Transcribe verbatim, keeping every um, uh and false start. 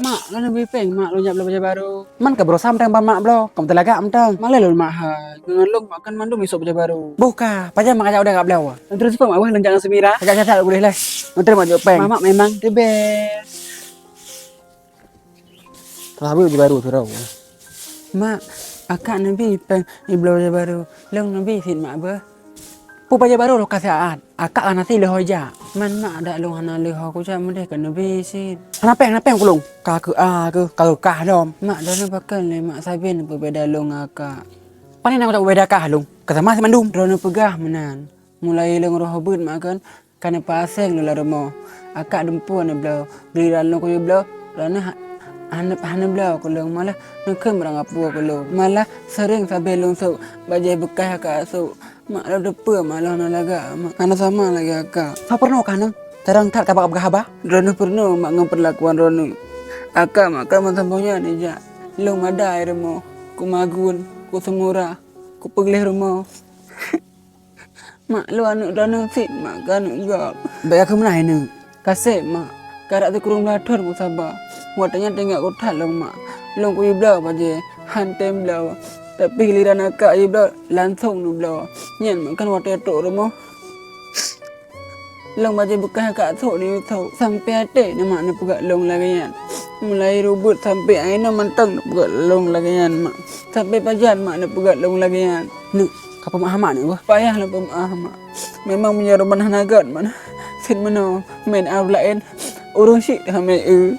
Mak, lôn neubi péng, mak, lôn jak bloe bajèe barô. Man ka beurasa mantong ban mak bloe, ka meuteulagak mantong. Malèe lôn mak hai, ngon lôn mak kan mandum isôk bajèe barô. Boh ka, pajan mak jak udép jak bloe. Lôn transfer mak wah lôn jak ngon Samira. Sajak-sajak lôn boleh leh. Lôn transfer mak jok péng. Mamak memang the best. Telah bajèe barô tu rau. Mak, akak neubi péng ibloe bajèe barô. Lôn neubi cit mak beuh. Peue bajèe barô lôn ka siat, akak hana cit leuho jak. Man mak dak lôn hana leuho kujak meudeh keu neubi cit. Hana péng, hana péng kulôn. Ka keu a keuh, ka keu kah lom. Mak, droeneuh pakon lé mak sabe neupeubeda lôn ngon akak. Pane na kujak peubeda kah lôn? Ka sama cit mandum. Droeneuh peugah meunan. Mulai lôn rhoh beuet mak kon, ka neupaseng lôn lam rumoh. Akak dumpeue neubloe, giliran lôn kuyue bloe, droeneuh ha-, hana, hana bloe keu lôn, malah neukheun barang apui keu lôn. Malah seuring sabe lôn sôk bajèe beukaih akak sôk. Mak lôn teupeu mak lôn hana lagak, mak hana sama lagèe akak. Soe peurunoe kah neuh? Carông that ka bak peugah haba? Droeneuh peurunoe mak ngon peurlakuan droeneuh. Akak mak kan meusaboh nyan ijak. Lôn madai rumoh, kumagun, kuseumura, kupeugleh rumoh. Mak lôn aneuk droeneuh cit mak keu aneuk gob. Bèk ka kheun meunan neuh. Kaseb mak, karap sikureueng blah thon kusaba. Watèe nyan teuingat kuthat lôn mak. Lôn kuyue bloe bajèe, han tem bloe. Tapi giliran akak jibloe, langsông neubloe. Nyan mak kan watèe trôk rumoh. Lôn bajèe beukaih akak sôk neuyue sôk. Sampoe até neuh mak neupeugah lôn lagèe nyan. Mulai rubot sampoe inoe mantong neupeugah lôn lagèe nyan mak. Sampoe pajan mak neupeugah lôn lagèe nyan. Neuk, ka peumeu'ah mak neuk beuh. Payah lôn peumeu'ah mak. Memang meunyoe rumoh hana göt mak, cit meunoe meu'ah ureueng laén, ureueng syik hana eu.